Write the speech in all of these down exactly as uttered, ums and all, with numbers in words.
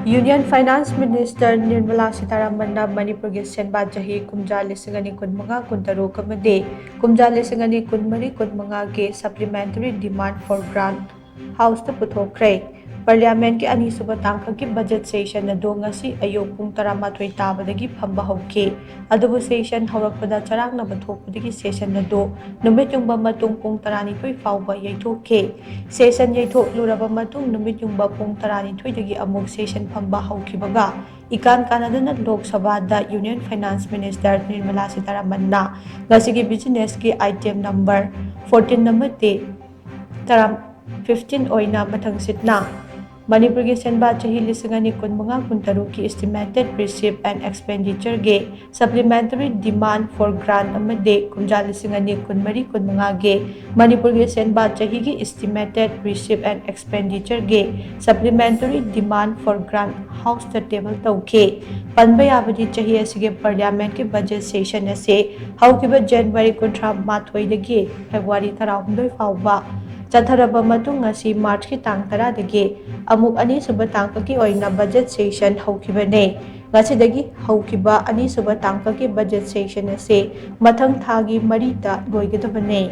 Union Finance Minister Nirmala Sitharamanꯅ ꯃꯅꯤꯄꯨꯔꯒꯤ ꯁꯦꯟꯕꯥ ꯆꯍꯤ ꯀꯨꯝꯖꯥ ꯂꯤꯁꯤꯡ ꯑꯅꯤ ꯀꯨꯟꯃꯉꯥ ꯀꯨꯟꯇꯔꯨꯛ ꯑꯃꯗꯤ ꯀꯨꯝꯖꯥ ꯂꯤꯁꯤꯡ ꯑꯅꯤ ꯀꯨꯟꯃꯔꯤ ꯀꯨꯟꯃꯉꯥꯒꯤ Supplementary Demand for Grant Houseꯇ ꯄꯨꯊꯣꯛꯈ꯭ꯔꯦ꯫ Parliamentꯀꯤ ꯑꯅꯤꯁꯨꯕ ꯇꯥꯡꯀꯛꯀꯤ budget session ꯑꯗꯨ ꯉꯁꯤ ꯑꯌꯨꯛ ꯄꯨꯡ ꯇꯔꯥꯃꯥꯊꯣꯏ ꯇꯥꯕꯗꯒꯤ ꯐꯝꯕ ꯍꯧꯈꯤ꯫ ꯑꯗꯨꯕꯨ session ꯍꯧꯔꯛꯄꯗ ꯆꯔꯥꯡꯅꯕ ꯊꯣꯛꯄꯗꯒꯤ session ꯑꯗꯨ ꯅꯨꯃꯤꯠ ꯌꯨꯡꯕ ꯃꯇꯨꯡ ꯄꯨꯡ ꯇꯔꯥꯅꯤꯊꯣꯏ ꯐꯥꯎꯕ ꯌꯩꯊꯣꯛꯈꯤ꯫ Session ꯌꯩꯊꯣꯛꯂꯨꯔꯕ ꯃꯇꯨꯡ ꯅꯨꯃꯤꯠ ꯌꯨꯡꯕ ꯄꯨꯡ ꯇꯔꯥꯅꯤꯊꯣꯏꯗꯒꯤ ꯑꯃꯨꯛ session ꯐꯝꯕ ꯍꯧꯈꯤꯕꯒ ꯏꯀꯥꯟ ꯀꯥꯟꯅꯗꯅ ꯂꯣꯛ ꯁꯚꯥꯗ Union Finance Minister ꯅꯤꯔꯃꯂꯥ ꯁꯤꯇꯥꯔꯥꯃꯟꯅ ꯉꯁꯤꯒꯤ businessꯀꯤ item number fourteen ꯑꯃꯗꯤ ꯇꯔꯥ fifteen ꯑꯣꯏꯅ ꯃꯊꯪꯁꯤꯠꯅ ꯃꯅꯤꯄꯨꯔꯒꯤ ꯁꯦꯟꯕꯥ ꯆꯍꯤ ꯂꯤꯁꯤꯡ ꯑꯅꯤ ꯀꯨꯟꯃꯉꯥ ꯀꯨꯟꯇꯔꯨꯛꯀꯤ Estimated Receipt and Expenditureꯒꯤ Supplementary Demand for Grant ꯑꯃꯗꯤ ꯀꯨꯝꯖꯥ ꯂꯤꯁꯤꯡ ꯑꯅꯤ ꯀꯨꯟꯃꯔꯤ ꯀꯨꯟꯃꯉꯥꯒꯤ ꯃꯅꯤꯄꯨꯔꯒꯤ ꯁꯦꯟꯕꯥ ꯆꯍꯤꯒꯤ Estimated Receipt and Expenditureꯒꯤ Supplementary Demand for Grant Houseꯇ table ꯇꯧꯈꯤ꯫ ꯄꯟꯕ ꯌꯥꯕꯗꯤ ꯆꯍꯤ ꯑꯁꯤꯒꯤ Parliamentꯀꯤ budget session ꯑꯁꯤ ꯍꯧꯈꯤꯕ January ꯀꯨꯟꯊ꯭ꯔꯥ ꯃꯥꯊꯣꯏꯗꯒꯤ February ꯇꯔꯥꯍꯨꯝꯗꯣꯏ ꯐꯥꯎꯕ ꯆꯠꯊꯔꯕ ꯃꯇꯨꯡ ꯉꯁꯤ Marchꯀꯤ ꯇꯥꯡ ꯇꯔꯥꯗꯒꯤ ꯑꯃꯨꯛ ꯑꯅꯤꯁꯨꯕ ꯇꯥꯡꯀꯛꯀꯤ ꯑꯣꯏꯅ budget session ꯍꯧꯈꯤꯕꯅꯤ꯫ ꯉꯁꯤꯗꯒꯤ ꯍꯧꯈꯤꯕ ꯑꯅꯤꯁꯨꯕ ꯇꯥꯡꯀꯛꯀꯤ budget session ꯑꯁꯤ ꯃꯊꯪ ꯊꯥꯒꯤ ꯃꯔꯤꯗ ꯂꯣꯏꯒꯗꯕꯅꯤ꯫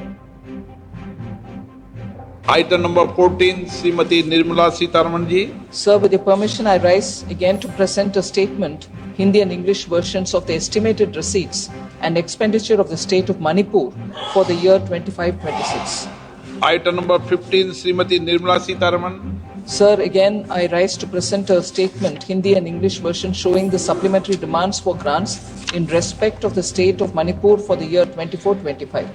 Item number fourteen, Srimati Nirmala Sitharaman ji. Sir, with your permission, I rise again to present a statement, Hindi and English versions of the estimated receipts and expenditure of the state of Manipur for the year twenty-five twenty-six. Item number fifteen, Srimati Nirmala Sitharaman. Sir, again, I rise to present a statement, Hindi and English version, showing the supplementary demands for grants in respect of the state of Manipur for the year twenty-four twenty-five.